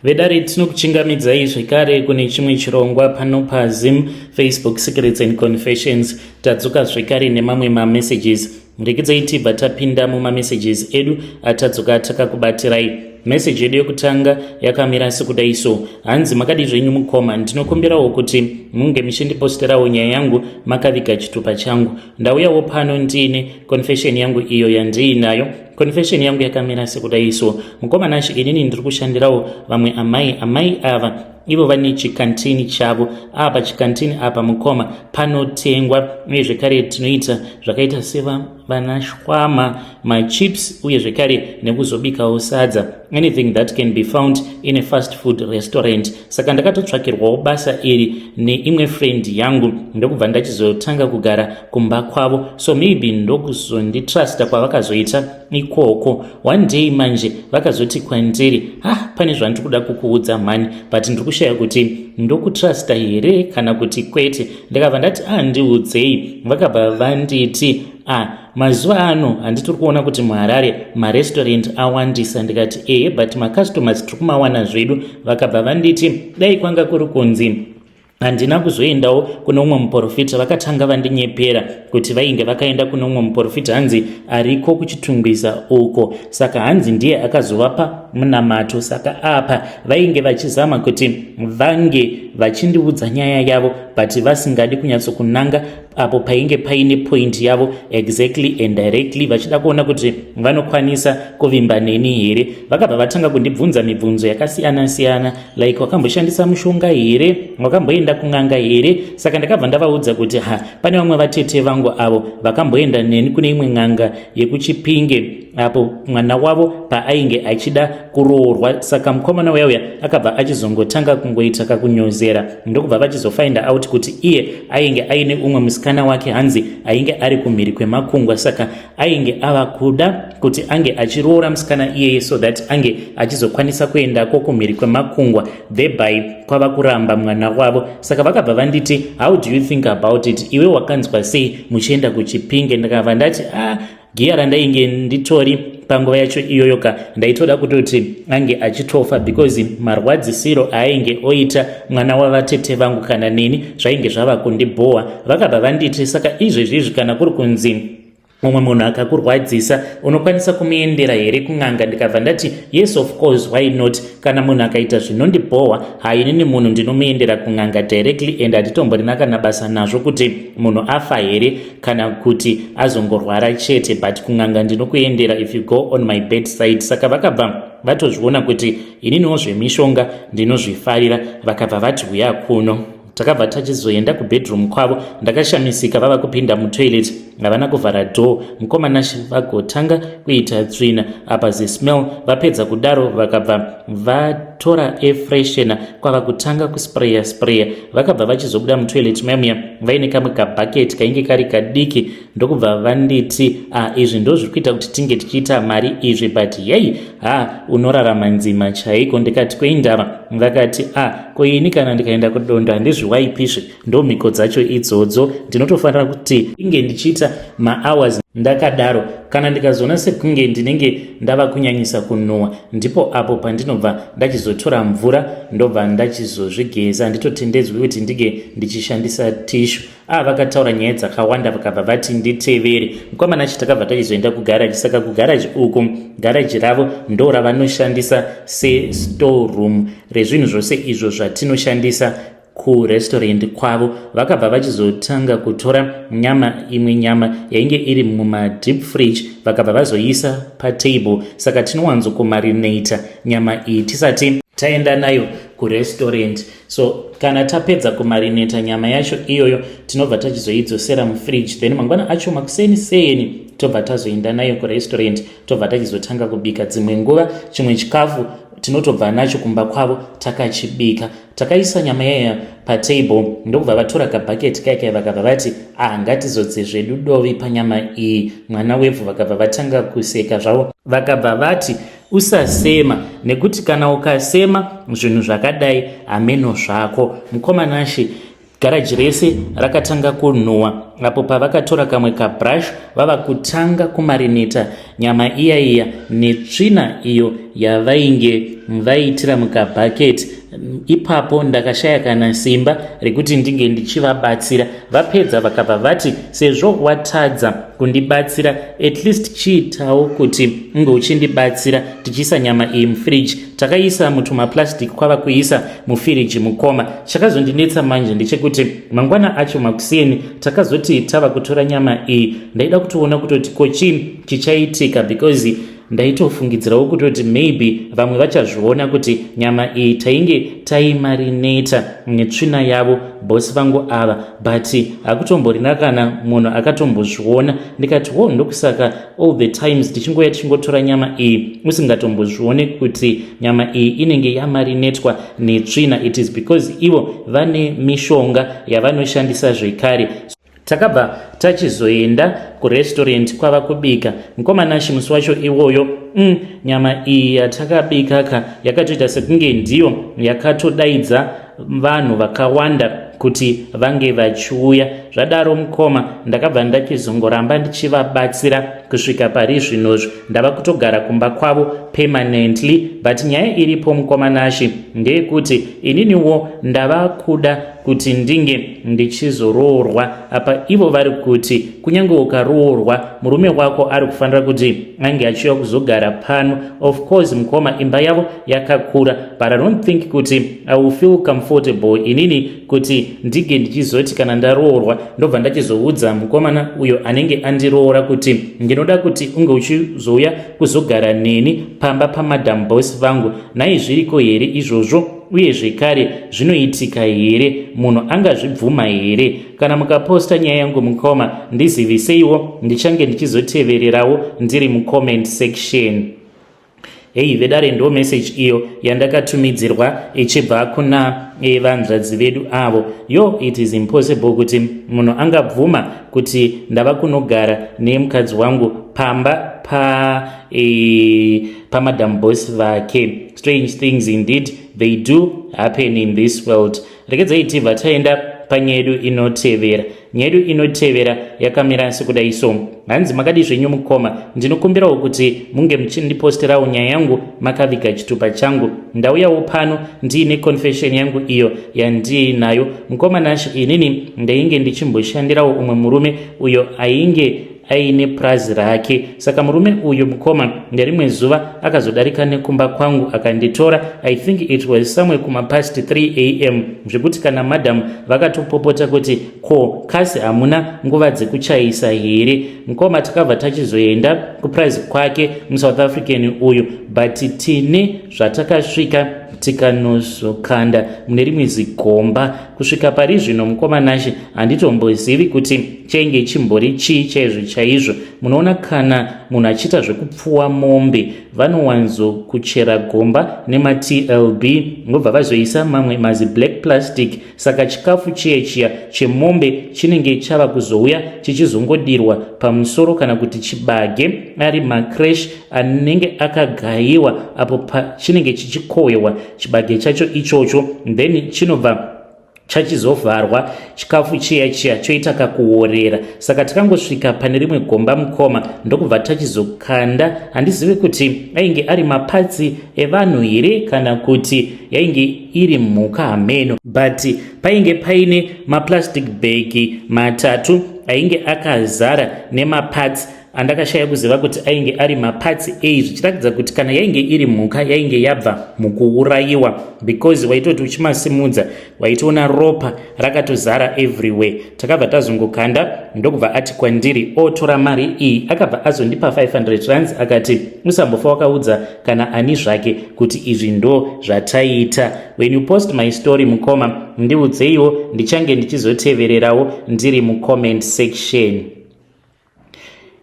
Vedare, tinokuchingamidzai zvekare kune chimwe chirongwa pano paZim Facebook Secrets and Confessions. Tadzoka zvekare nemamwe mamessages. Rekedzai tibva tapinda mumamessages edu atadzoka takakubatirai. Meseji yedu yekutanga yakamira sekudai so. Hanzi, "Makadi zvenyu mukoma? Ndinokumbirawo kuti munge muchindiposterawo nyaya yangu makaviga chitupa changu. Ndauyawo pano ndiine confession yangu iyo yandiinayo. Confession yangu yakamira sekudai so. Mukoma Nashe, inini ndiri kushandirawo vamwe amai. Amai ava ivo vane chikantini chavo. Apa chikantini apa, mukoma, panotengwa uye zvekare tinoita zvakaita sevana shawarma, machips, uye zvekare nekuzobikawo sadza, anything that can be found in a fast food restaurant. Saka ndakatotsvakirwawo basa iri neimwe friend yangu, ndokubva ndachizotanga kugara kumba kwavo. So maybe ndokuzonditrusta kwavakazoita ikoko. One day manje vakazoti kwandiri, 'Ah, pane zvandiri kuda kukuudza mhani, but ndiri kushaya kuti ndokutrusta here kana kuti kwete.' Ndakabva ndati, 'Ah, ndiudzei.' Vakabva vanditi, 'Ah, mazuva ano handitiri kuona kuti muHarare marestaurant awandisa?' Ndikati, 'Ehe, but macustomers tiri kumawana zvedu.' Vakabva vanditi, 'Dai kwanga kuri kunzi handina kuzoendawo kune umwe muprofita.' Vakatanga vandinyepera kuti vainge vakaenda kune umwe muprofita, hanzi ariko kuChitungwiza uko. Saka hanzi ndiye akazovapa munamato. Saka apa vainge vachizama kuti vange vachindiudza nyaya yavo, but vasingadi kunyatsokunanga apo painge paine point yavo exactly and directly, vachida kuona kuti vanokwanisa kuvimba neni here. Vakabva vatanga kundibvunza mibvunzo yakasiyana-siyana, like, 'Wakamboshandisa mushonga here? Wakamboenda kun'anga here?' Saka ndakabva ndavaudza kuti, 'Ha, pane vamwe vatete vangu avo vakamboenda neni kune imwe n'anga yekuChipinge apo mwana wavo paainge achida kuroorwa. Saka mukomana uya uya akabva achizongotanga kungoita kakunyozera, ndokubva vachizofinda out kuti iye ainge aine umwe musikana wake, hanzi ainge ari kumhiri kwemakungwa. Saka ainge ava kuda kuti ange achiroora musikana iyeye so that ange achizokwanisa kuendako kumhiri kwemakungwa, thereby kwava kuramba mwana wavo. Saka vakabva vanditi, 'How do you think about it? Iwe wakanzwa sei muchienda kuChipinge?' Ndakabva ndati, 'Ah, giya randainge nditori panguva yacho iyoyo ka, ndaitoda kutoti ange achitofa, because marwadzisiro aainge oita mwana wavatete vangu kana neni zvainge zvava kundibhowa.' Vakabva vanditi, 'Saka izvezvizvi kana kuri kunzi mumwe munhu akakurwadzisa, unokwanisa kumuendera here kun'anga?' Ndikabva ndati, 'Yes, of course, why not? Kana munhu akaita zvinondibhohwa, hainini munhu ndinomuendera kun'anga directly, and handitomborina kana basa nazvo kuti munhu afa here kana kuti azongorwara chete, but kun'anga ndinokuendera if you go on my bed side.' Saka vakabva vatozviona kuti ininiwo zvemishonga ndinozvifarira. Vakabva vati, 'Uya kuno.' Takabva tachizoenda kubedroom kwavo. Ndakashamisika vava kupinda mutoilet, havana kuvhara door, mukoma Nashe, vagotanga kuita tsvina apa, zismell. Vapedza kudaro, vakabva vatora air freshener kwava kutanga kuspraya spraya. Vakabva vachizobuda mutoilet mamuya vaine kamwe kabhaketi kainge kari kadiki, ndokubva vanditi, 'Ah, izvi ndo zviri kuita kuti tinge tichiita mari izvi, but yei, ha, unorarama nzima chaiko.' Ndikati, 'Kweindava?' Vakati, 'Ah, koini kana ndikaenda kudondo handizviwaipisve? Ndo mhiko dzacho idzodzo. Ndinotofanira kuti inge ndichiita mahours ndakadaro. Kana ndikazoona sekunge ndinenge ndava kunyanyisa kunhuhwa, ndipo apo pandinobva ndachizotora mvura, ndobva ndachizozvigeza. Handitotendedzwi kuti ndinge ndichishandisa tissue.' Ah, vakataura nyaya dzakawanda, vakabva vati nditevere, mukoma Nashe. Takabva tachizoenda kugaraji. Saka kugaraji uku, garaji ravo ndo ravanoshandisa sestore room rezvinhu zvose izvo zvatinoshandisa kurestaurant kwavo. Vakabva vachizotanga kutora nyama, imwe nyama yainge iri mumadeep fridge, vakabva vazoisa patable. Saka tinowanzokumarinata nyama iyi tisati taenda nayo kurestaurant. So kana tapedza kumarinata nyama yacho iyoyo, tinobva tachizoidzosera mufridge. Then mangwana acho makuseni seni tobva tazoenda nayo kurestaurant, tobva tachizotanga kubika. Dzimwe nguva chimwe chikafu tinotobva nacho kumba kwavo takachibika. Takaisa nyama yaya patable, ndokubva vatora kabhaketi kaikai, vakabva vati, 'Ah, ngatizodze zvedu dovi panyama iyi, mwana wevhu.' Vakabva vatanga kuseka zvavo, vakabva vati, 'Usasema, nekuti kana ukasema zvinhu zvakadai, hameno zvako.' Mukoma Nashe, Garaji rese rakatanga kunhuwa apo pavakatora kamwe kabrush vava kutanga kumarineta nyama iya iya netsvina iyo yavainge vaitira mukabhaketi. Ipapo ndakashaya kana simba rekuti ndinge ndichivabatsira. Vapedza vakabva vati sezvo watadza kundibatsira at least chiitawo kuti unge uchindibatsira tichiisa nyama iyi mufiriji. Takaisa mutumaplastic kwava kuisa mufiriji mukoma. Chakazondinetsa manje ndechekuti mangwana acho makuseni takazoti tava kutora nyama iyi, ndaida kutoona kutoti ko chii chichaitika because ndaitofungidzirawo kutoti maybe vamwe vachazviona kuti nyama iyi tainge taimarineta netsvina yavo bosi vangu ava, but hakutomborina kana munhu akatombozviona. Ndikati wo ndokusaka all the times tichingoya tichingotora nyama iyi usingatombozvione kuti nyama iyi inenge yamarinetwa netsvina. It is because ivo vane mishonga yavanoshandisa zvekare. Takabva tachizoenda kurestaurant kwava kubika. Mukoma Nashi, musi wacho iwoyo nyama iyi yatakabika ka yakatoita sekunge ndiyo yakatodaidza vanhu vakawanda kuti vange vachiuya. Zvadaro mukoma, ndakabva ndachizongoramba ndichivabatsira kusvika pari zvinozvi ndava kutogara kumba kwavo permanently. But nyaya iripo, mukoma Nashi, ndeyekuti ininiwo ndava kuda kuti ndinge ndichizoroorwa. Apa ivo vari kuti kunyange ukaroorwa, murume wako ari kufanira kuti ange achiuya kuzogara pano. Of course mukoma, imba yavo yakakura, but I don't think kuti I will feel comfortable inini kuti ndinge ndichizoti kana ndaroorwa ndobva ndachizoudza mukomana uyo anenge andiroora kuti ndinoda kuti unge uchizouya kuzogara neni pamba pamadam boss vangu. Nhai, zviriko here izvozvo? Uye zvekare zvinoitika here? Munhu angazvibvuma here? Kana mukaposta nyaya yangu mukoma, ndiziviseiwo, ndichange ndichizotevererawo ndiri mucomment section. Hei vedare, ndo message iyo yandakatumidzirwa ichibva kuna vanzvadzi vedu avo. Yo, it is impossible kuti munhu angabvuma kuti ndava kunogara nemukadzi wangu pamba pa pamadam boss vake. Strange things indeed, they do happen in this world. Regedzai tibva taenda panyaya yedu inotevera. Nyaya yedu inotevera yakamira sekudai so. Hanzi, makadi zvenyu mukoma? Ndinokumbirawo kuti munge muchindiposterawo nyaya yangu makaviga chitupa changu. Ndauyawo pano ndiine confession yangu iyo yandiinayo. Mukoma Nash, inini ndainge ndichimboshandirawo umwe murume uyo ainge aine purazi rake. Saka murume uyu mukoma, nerimwe zuva akazodarika nekumba kwangu akanditora. I think it was somewhere kumapast 3 a.m., zvekuti kana madam vakatopopota kuti ko kasi hamuna nguva dzekuchaisa here? Mukoma, takabva tachizoenda kupurazi kwake muSouth African uyu, but tine zvatakasvika tikanozokanda mune rimwe zigomba. Kusvika pari zvino, mukoma Nashe, handitombozivi kuti chainge chimbori chii chaizvo chaizvo. Munoona, kana munhu achiita zvekupfuwa mombe, vanowanzokuchera gomba nemaTLB, vobva vazoisa mamwe mazi black plastic. Saka chikafu chiye chiya chemombe chinenge chava kuzouya chichizongodirwa pamusoro, kana kuti chibage ari macrash anenge akagayiwa apo chinenge chichikohwewa chibage chacho ichocho, then chinobva chachizovharwa, chikafu chiya chiya choita kakuorera. Saka takangosvika pane rimwe gomba mukoma, ndokubva tachizokanda. Handizivi kuti ainge ari maparts evanhu here kana kuti yainge iri mhuka, hameno, but painge paine maplastic bag matatu ainge akazara nemaparts andakashaya kuziva kuti ainge ari maparts ei, zvichiratidza kuti kana yainge iri mhuka yainge yabva mukuurayiwa, because waitoti uchimasimudza waitoona ropa rakatozara everywhere. Takabva tazongokanda, ndokubva ati kwandiri otora mari iyi. Akabva azondipa 500 rands, akati usambofa wakaudza kana ani zvake kuti izvi ndo zvataiita. When you post my story mukoma, ndiudzeiwo, ndichange ndichizotevererawo ndiri mucomment section.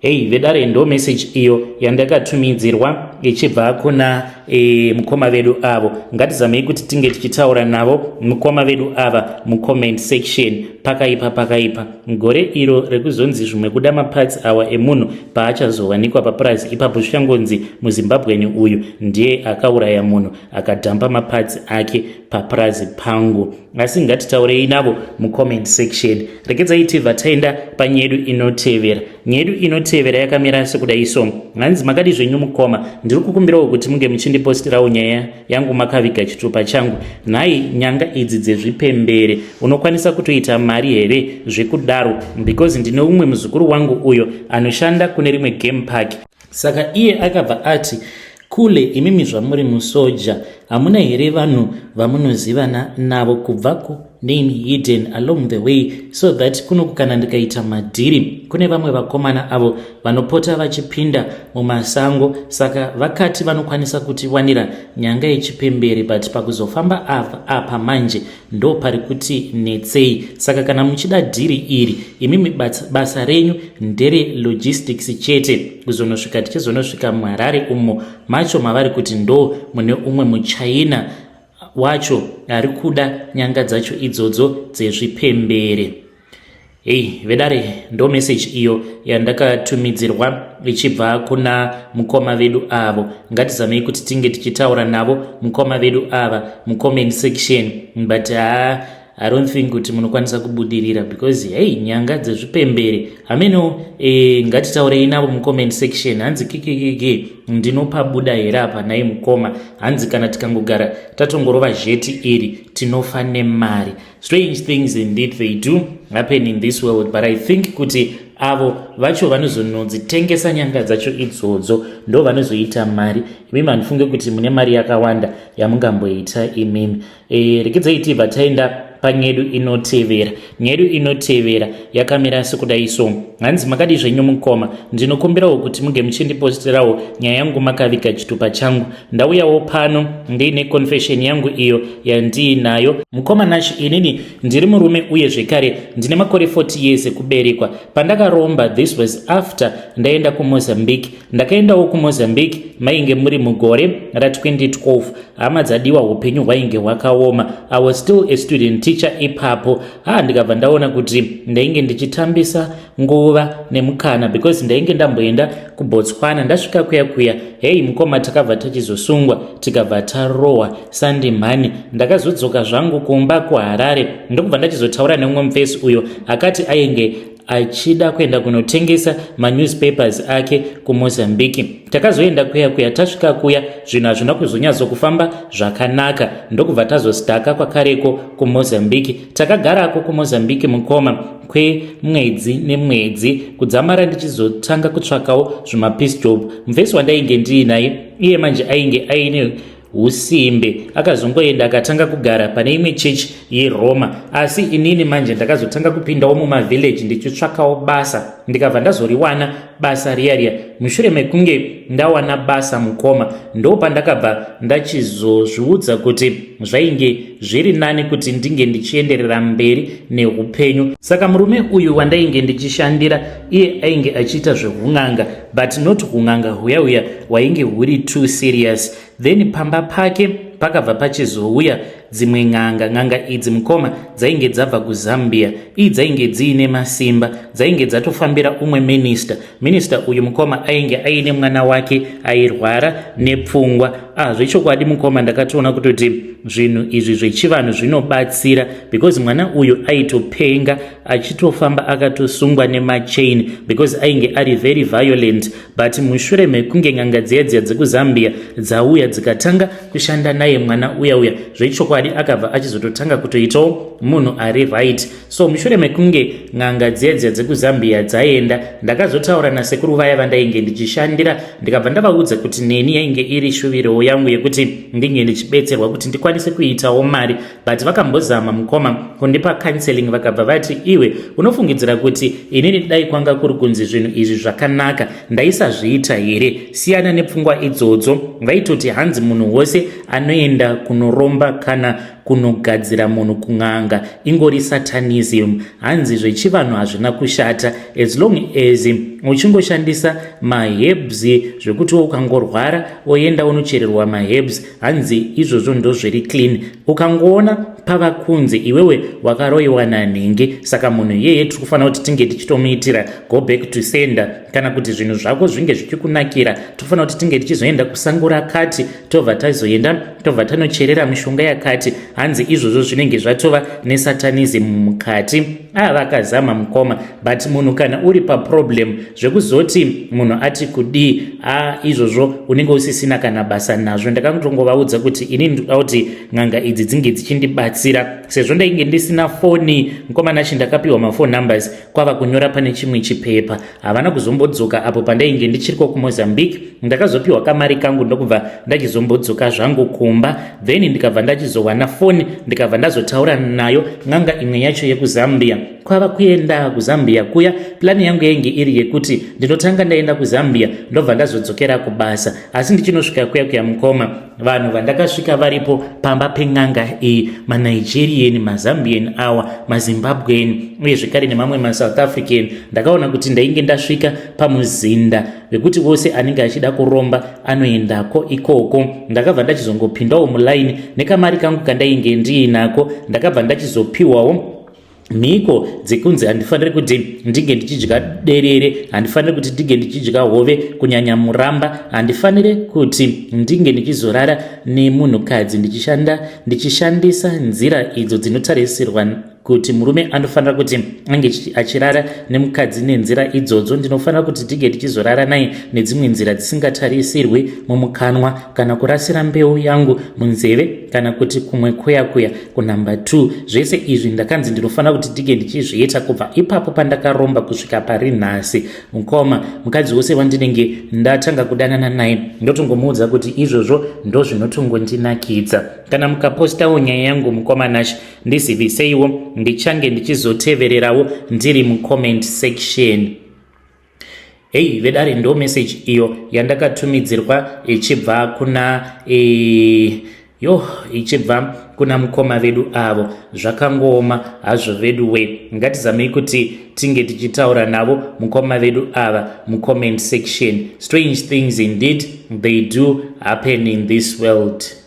Hei vedare, ndo message iyo yandakatumidzirwa. ichibva kuna e, mukoma vedu avo. Ngatizamei kuti tinge tichitaura navo mukoma vedu ava mucomment section. Pakaipa, pakaipa. Gore iro rekuzonzi zvimwe kuda maparts awa emunhu paachazowanikwa papurazi ipapo, zvichangonzi muZimbabweni uyu ndiye akauraya munhu, akadhampa maparts ake papurazi pangu. Asi ngatitaurei navo mucomment section. Regedzai tibva taenda panyedu inotevera. Nyedu inotevera yakamira sekudai so. Hanzi, "Makadi zvenyu mukoma? Ndiri kukumbirawo kuti munge muchindipostirawo nyaya yangu makaviga chitupa changu. Nhai, nyanga idzi dzezvipembere unokwanisa kutoita mari here zvekudaro? Because ndine umwe muzukuru wangu uyo anoshanda kune rimwe game park, saka iye akabva ati, 'Kule, imimi zvamuri musoja, hamuna here vanhu vamunozivana navo kubva kuname hidden along the way, so that kunoku kana ndikaita madhiri kune vamwe vakomana avo vanopota vachipinda mumasango, saka vakati vanokwanisa kutiwanira nyanga yechipembere, but pakuzofamba apa manje ndo pari kuti netsei. Saka kana muchida dhiri iri, imimi basa renyu ndere logistics chete, kuzonosvika tichizonosvika muHarare umo macho mavari kuti ndo mune umwe muchina wacho ari kuda nyanga dzacho idzodzo dzezvipembere.'" Hei vedare, ndo meseji iyo yandakatumidzirwa ichibva kuna mukoma vedu avo. Ngatizamei kuti tinge tichitaura navo mukoma vedu ava mucomment section, but haa, I don't think kuti munokwanisa kubudirira because hei, nyanga dzezvipembere hameno. Ngatitaurei navo mucomment section. Hanzi, "Kikikiki, ndinopabuda here apa nhai mukoma?" Hanzi, "Kana tikangogara tatongorova zheti iri, tinofa nemari." Strange things indeed, they do happen in this world, but I think kuti avo vacho vanozonodzitengesa nyanga dzacho idzodzo ndo vanozoita mari. Imimi handifunge kuti mune mari yakawanda yamungamboita imimi. Rekedzai tibva taenda panyedu inotevera. Nyedu inotevera yakamira sekudai so. Hanzi, "Makadi zvenyu mukoma? Ndinokumbirawo kuti munge muchindipostirawo nyaya yangu makaviga chitupa changu. Ndauyawo pano ndiine confession yangu iyo yandiinayo. Mukoma Nash, inini ndiri murume uye zvekare ndine makore 40 years ekuberekwa. Pandakaromba, this was after ndaenda kuMozambique. Ndakaendawo kuMozambique mainge muri mugore ra2012. Hama dzadiwa, upenyu hwainge hwakaoma. I was still a student teacher ipapo. Ha, ndikabva ndaona kuti ndainge ndichitambisa nguva nemukana because ndainge ndamboenda kuBotswana. Ndasvika kuya kuya, hei mukoma, takabva tachizosungwa, tikabva tarohwa sandi mhani. Ndakazodzoka zvangu kumba kuHarare, ndokubva ndachizotaura nemumwe mufesi uyo akati ainge achida kuenda kunotengesa manewspapers ake kuMozambique. Takazoenda kuya kuya. Tasvika kuya, zvinhu hazvina kuzonyatsokufamba zvakanaka, ndokubva tazostaka kwakareko kuMozambique. Takagarako kuMozambique, mukoma, kwemwedzi nemwedzi, kudzamara ndichizotanga kutsvakawo zvimapiece job. Mufesi wandainge ndiinaye iye manje ainge aine usimbe, akazongoenda akatanga kugara pane imwe chechi yeRoma. Asi inini manje ndakazotanga kupindawo mumavhillaji ndichitsvakawo basa, ndikabva ndazoriwana basa riya riya. Mushure mekunge ndawana basa, mukoma, ndo pandakabva ndachizozviudza kuti zvainge zviri nani kuti ndinge ndichienderera mberi neupenyu. Saka murume uyu wandainge ndichishandira, iye ainge achiita zveun'anga, but not un'anga huya huya hwainge huri too serious. Then pamba pake pakabva pachizouya dzimwe n'anga. N'anga idzi, mukoma, dzainge dzabva kuZambia. Ii, dzainge dziine masimba, dzainge dzatofambira umwe minista. Minista uyu, mukoma, ainge aine mwana wake airwara nepfungwa. Ah, zvechokwadi mukoma, ndakatoona kutoti zvinhu izvi zvechivanhu zvinobatsira because mwana uyu aitopenga, achitofamba akatosungwa nemachain because ainge ari very violent. But mushure mekunge n'anga dziya dziya dzekuZambia dzauya, dzikatanga kushanda naye mwana uya uya, zvechokwadi akabva achizototanga kutoitawo munhu ari right. So mushure mekunge n'anga dziya dziya dzekuZambia dzaenda, ndakazotaura nasekuru vaya vandainge ndichishandira, ndikabva ndavaudza kuti neni yainge iri shuvirowo yangu yekuti ndinge ndichibetserwa kuti ndikwanise kuitawo mari. But vakambozama, mukoma, kundipa counseling, vakabva vati, 'Iwe unofungidzira kuti inini dai kwanga kuri kunzi zvinhu izvi zvakanaka, ndaisazviita here? Siyana nepfungwa idzodzo.' Vaitoti hanzi munhu wose anoenda kunoromba kana Kana kunogadzira munhu kun'anga ingori satanism. Hanzi zvechivanhu hazvina kushata as long as uchingoshandisa maherbs, zvekuti ukangorwara oenda unochererwa maherbs. Hanzi izvozvo ndo zviri clean. Ukangoona pava kunze iwewe wakaroyiwa nanhingi, saka munhu iyeye tiri kufanira kuti tinge tichitomuitira go back to sender. Kana kuti zvinhu zvako zvinge zvichikunakira, tofanira kuti tinge tichizoenda kusango rakati, tobva tazoenda, tobva tanocherera mishonga yakati. Hanzi izvozvo zvinenge zvatova nesatanism mukati. Vakazama mukoma, but munhu kana uri paproblem, zvekuzoti munhu ati kudii, a izvozvo unenge usisina kana basa nazvo. Ndakangotongovaudza kuti ini ndoda kuti n'anga idzi dzinge dzichindibatsira. Sezvo ndainge ndisina foni, mukoma Nashi, ndakapiwa maphone numbers, kwava kunyora pane chimwe chipepa. Havana kuzombodzoka apo pandainge ndichiriko kuMozambique. Ndakazopiwa kamari kangu, ndokubva ndachizombodzoka zvangu kumba. Then ndikabva ndachizowana foni, ndikabva ndazotaura nayo n'anga imwe yacho yekuZambia. Kwava kuenda kuZambia kuya, plani yangu yainge iri yekuti ndinotanga ndaenda kuZambia, ndobva ndazodzokera kubasa. Asi ndichinosvika kuya kuya, mukoma, vanhu vandakasvika varipo pamba pen'anga iyi maNigerian, maZambian awa, maZimbabwean, uye zvekare nemamwe maSouth African. Ndakaona kuti ndainge ndasvika pamuzinda wekuti wose anenge achida kuromba anoendako ikoko. Ndakabva ndachizongopindawo mulaini nekamari kangu kandainge ndiinako. Ndakabva ndachizopiwawo mhiko dzekunzi handifaniri kuti ndinge ndichidya derere, handifaniri kuti ndinge ndichidya hove, kunyanya muramba, handifaniri kuti ndinge ndichizorara nemunhukadzi ndichishanda, ndichishandisa nzira idzo dzinotarisirwa kuti murume anofanira kuti ange achirara nemukadzi nenzira idzodzo. Ndinofanira kuti ndinge ndichizorara naye nedzimwe nzira dzisingatarisirwi mumukanwa, kana kurasira mbeu yangu munzeve, kana kuti kumwe kuya kuya kunumber 2. Zvese izvi ndakanzi ndinofanira kuti ndinge ndichizviita. Kubva ipapo pandakaromba kusvika pari nhasi, mukoma, mukadzi wose wandinenge ndatanga kudanana naye ndotongomuudza kuti izvozvo ndo zvinotongondinakidza. Kana mukapostawo nyaya yangu, mukoma Nash, ndiziviseiwo, ndichange ndichizotevererawo ndiri mucomment section. Hei vedare, ndo message iyo yandakatumidzirwa ichibva kuna yo ichibva kuna mukoma vedu avo. Zvakangooma hazvo vedu we. Ngatizamei kuti tinge tichitaura navo mukoma vedu ava mucomment section. Strange things indeed, they do happen in this world.